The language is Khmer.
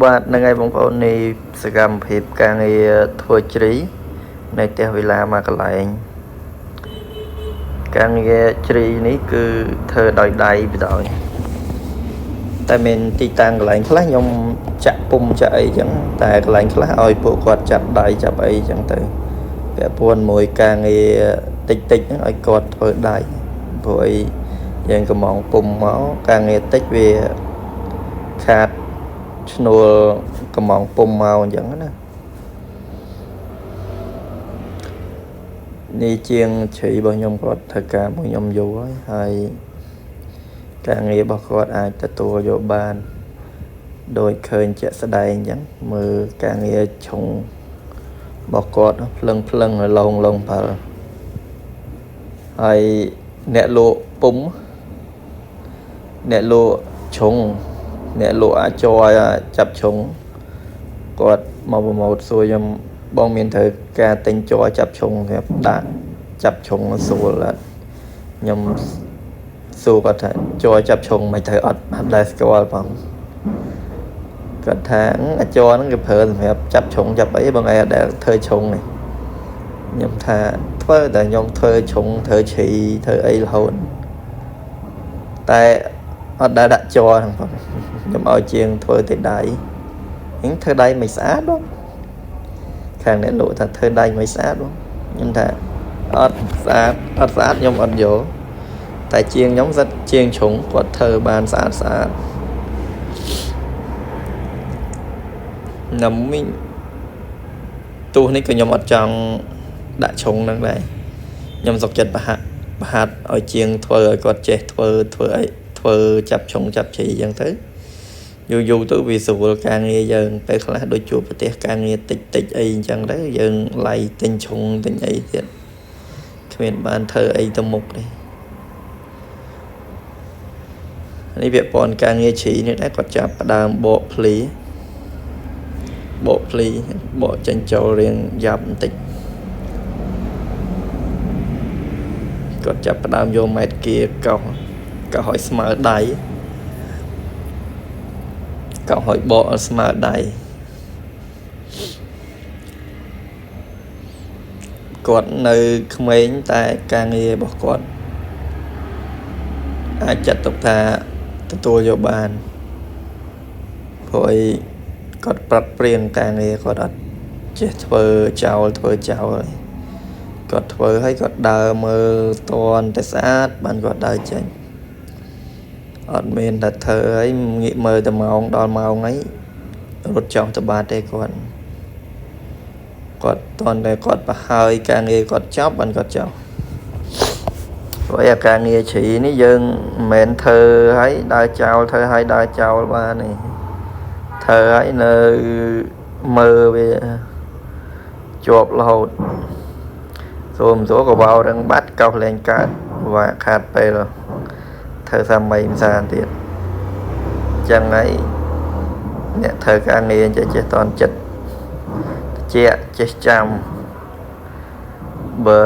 បាទហ្នឹងហើយបងប្អូននេះសកម្មភាពការងារធ្វើជ្រីនៅផ្ទះវិឡាមួយកន្លែងការងារជ្រីនេះគឺធ្វើដោយដៃបណ្ដោយតែមានទីតាំងកន្លែងខ្លះខ្ញុំចាក់ពុំចាក់អីចឹងតែកន្លែងខ្លះឲ្យពួកគាត់ចាប់ដៃចាប់អីចឹងទៅពាក់ព័ន្ធមួយការងារតិចតិចហ្នឹងឲ្យគាត់ធ្វើដៃព្រោះអីយើងកំងពុំមកការងារតិចវាខាតឈ្នួលកំងពុំមកអញ្ចឹងណានេះជាងជ្រីរបស់ខ្ញុំគាត់ធ្វើការមួយខ្ញុំយូរហើយហើយការងាររបស់គាត់អាចទទួលយកបានដោយឃើញជាក់ស្ដែងអញ្ចឹងមើលការងារឆុងរបស់គាត់ភ្លឹងភ្លឹងឡងឡងផលហើយអ្នកលក់ពុំអ្នកលក់ឆុងអ្នកលក់អាចរចាប់ឆុងគាត់មកប្រម៉ូទសួរខ្ញុំបងមានត្រូវការទិញជ័រចាប់ឆុងសម្រាប់ដាក់ចាប់ឆុងស្រួលអត់ខ្ញុំសួរគាត់ថាជ័រចាប់ឆុងមិនត្រូវអត់ដែលស្គាល់ផងគាត់ថាអាចរហ្នឹងគេប្រើសម្រាប់ចាប់ឆុងចាប់អីបងឯងអត់ដែលធ្វើឆុងទេខ្ញុំថាធ្វើតែខ្ញុំធ្វើឆុងធ្វើជ្រីធ្វើអីរហូតតែអត់ដែលដាក់ជ័រហ្នឹងផងខ្ញុំឲ្យជាងធ្វើតែដៃហ្នឹងធ្វើដៃមិនស្អាតបងខាងអ្នកលក់ថាធ្វើដៃមិនស្អាតបងខ្ញុំថាអត់ស្អាតអត់ស្អាតខ្ញុំអត់យកតែជាងខ្ញុំសិតជាងជ្រុងគាត់ធ្វើបានស្អាតស្អាតណាមីងទោះនេះក៏ខ្ញុំអត់ចង់ដាក់ជ្រុងហ្នឹងដែរខ្ញុំសុខចិត្តប្រហាក់ប្រហាត់ឲ្យជាងធ្វើឲ្យគាត់ចេះធ្វើធ្វើអីធ្វើចាប់ជ្រុងចាប់ជ្រីអញ្ចឹងទៅយូរយូរទៅវាស្រួលការងារយើងពេលខ្លះដូចជួបប្រទេសការងារតិចតិចអីអញ្ចឹងទៅយើងឡៃទិញជ្រុងទិញអីទៀតគ្មានបានធ្វើអីទៅមុខទេនេះពាក់ព័ន្ធការងារជ្រីនេះដែរគាត់ចាប់ផ្ដើមបកភ្លីបកភ្លីបកចេញចូលរៀងយ៉ាប់បន្តិចគាត់ចាប់ផ្ដើមយកម៉ែត្រគៀកោសកោសឲ្យស្មើដៃកោសឲ្យបកឲ្យស្មើដៃគាត់នៅក្មេងតែការងាររបស់គាត់អាចចាត់ទុកថាទទួលយកបានព្រោះអីគាត់ប្រាត់ព្រៀងការងារគាត់អត់ចេះធ្វើចោលធ្វើចោលហើយគាត់ធ្វើឲ្យគាត់ដើរមើលតនតែស្អាតបានគាត់ដើរចេញអត់មានតែធ្វើឲ្យងាកមើលតែម៉ោងដល់ម៉ោងហើយរត់ចោលទៅបាត់ទេគាត់គាត់តនតែគាត់ប្រហើយការងារគាត់ចប់បានគាត់ចោលព្រោះឯការងារជ្រីនេះយើងមិនមែនធ្វើឲ្យដើរចោលធ្វើឲ្យដើរចោលបានទេធ្វើឲ្យនៅមើលវាជាប់រហូតស្រួលមិនស្រួលក៏វោរឹងបាត់កោសលែងកើតវាខាតពេលធ្វើសាមីភាសាទៀតចឹងហើយអ្នកធ្វើការងារចេះចេះតន់ចិត្តជាចេះចាំបើ